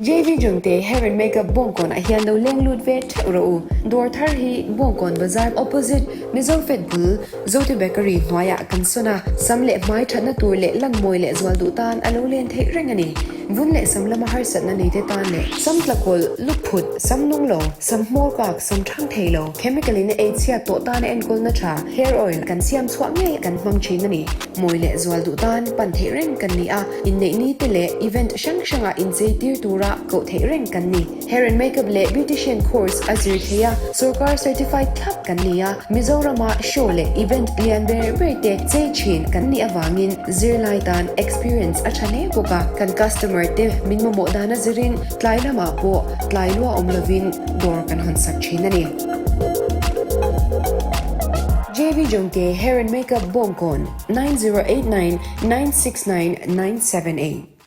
JV Jungte Hair and Makeup Bawngkawn ah hian lo leng lut ve theuh rawh u. Dawr thar hi Bawngkawn Bazar opposite Mizo Fed bul Zote Bakery hnuaiah kan sawn a, sam leh hmai thatna tur leh lan mawi leh zual duh tan a lo len theih reng a ni. Vun leh sam lama harsatna nei te tan leh sam tla kawlh, lu phut, sam nung lo, sam hmawr kak, sam thang thei lo, chemical in a ei chhiat tawh tana enkawlna tha hair oil kan siam chhuah ngei kan hmang thin a ni. Mawi leh zual duh tan pan theih reng kan ni a, inneih ni te leh event hrang hrangah inchei tir tura koh theih reng kan ni. Hair and Makeup leh Beautician course a zir thei a, sorkar certified thlap kan ni a, Mizorama show leh event lian ber ber te chei thin kan nih avangin zirlai tan experience a tha hle bawk a, kan customer te min mamawh dan a zirin tlai lamah pawh tlai lua awm lovin dawr kan hawn sak thin a ni. JV Jongte Hair and Makeup Bawngkawn, 9089 969 978.